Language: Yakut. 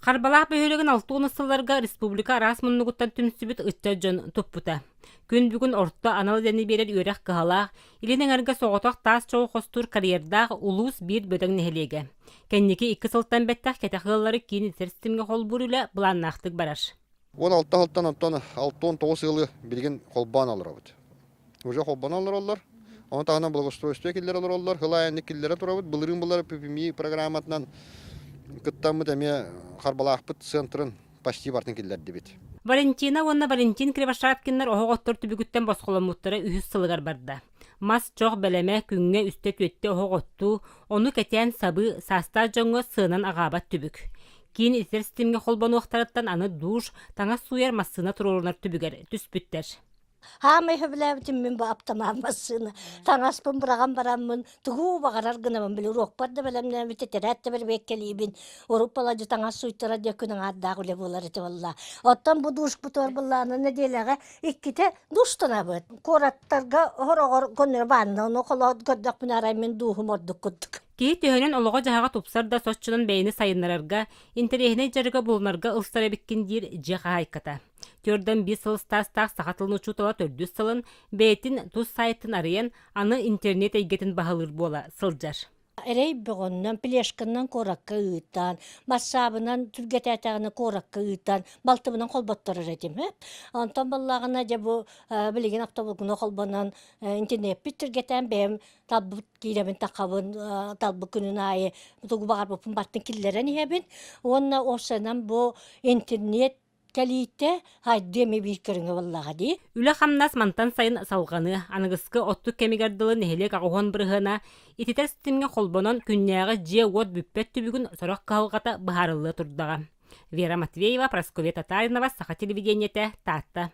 Харбалаах бөһүөлэгин 60 сылларга республика араас муннугуттан түмсүбүт ыччат дьон туппута. Күн бүгүн орто анал идэни биэрэр үөрэх кыһалаах, илин эҥэргэ соҕотох таас чоҕу хостуур карьердаах улуус биир бөдөҥ нэһилиэгэ. Кэнники икки сылтан бэттэх кэтэх ыаллары киин ититэр ситимҥэ холбуур үлэ былааннаахтык барар. 16 сылтан онтон 69 ыалы билигин холбоон олоробут. Уже холбоно олороллор. Ону таһынан благоустройство киллэрэ олороллор. Сыл аайы киллэрэ турабыт. Былырыын былар ППМИ программатынан кыттаммыт эмиэ Харбалаахпыт центрын почти бартын киллэрдибит. Валентина уонна Валентин Кривошапкиннар оһох оттор түбүгүттэн босхоломмуттара үһүс сылыгар барда. Мас чох бэлэмэ күҥҥэ үстэ-түөттэ оһох оттуу, ону кэтээн сабыы, саастаах дьоҥҥо сыанан аҕаабат түбүк. Киин ититэр ситимҥэ холбонуохтарыттан аны душ, таҥас сууйар массыына туруорунар түбүгэр түспүттэр. Хаамай сөбүлээбитим мин бу аптамаан массыына. Таҥаспын быраҕан бараммын, тугу баҕарар гынабын, били уруокпар да бэлэмнээбит, тэтэрээт да бэрэбиэккэлиибин. Урут баладьы таҥас сууйтара диэн күн аҥаардаах үлэ буолар этэ буолла. Оттон бу дуушпутугар былаана нэдиэлэҕэ иккитэ душтанабыт. Куораттарга хороҕор көннөрү баанна, ону холоот көрдөхпүнэ арай мин дууһум ордук курдук. Киһи төһөнөн олоҕо-дьаһаҕа тупсар да соччонон бэйэни сайыннарарга, интэриэһинэй дьарыга булунарга ылсар эбиккин диир дьиэ хаһаайката. Түөртэн биир сыл ыстаастаах саха тылын учуутала төрдүс сылын бэйэтин тус сайтын арыйан, аны интернет эйгэтин баһылыыр буола сылдьар. Эрэй бөҕөннөн, плешканан куоракка ыытан, бассаабынан түргэтээтэҕинэ куоракка ыытан, балтыбынан холботторор этим. Онтон буоллаҕына дьэ бу билигин автобуһунан холбонон интернеппит түргэтээн бэйэм талбыт киирэбин таххабын талбыт күнүн аайы тугу баҕарбыппын бартын киллэрэн иһэбин. Уонна уопсайынан бу интернет Кэлиитэ хайдыы эмиэ биир көрүҥэ буоллаҕа дии. Үлэ-хамнас мантан сайын салҕаныа. Аныгыскы оттук кэмигэр дылы нэһилиэк аҕыһуон бырыһыана ититэр ситимҥэ холбонон күннээҕи дьиэ-уот бүппэт түбүгүн сорох кыһалҕата быһаарыллыа турдаҕа. Вера Матвеева, Прасковья Татаринова, Саха телевидениетэ, Таатта.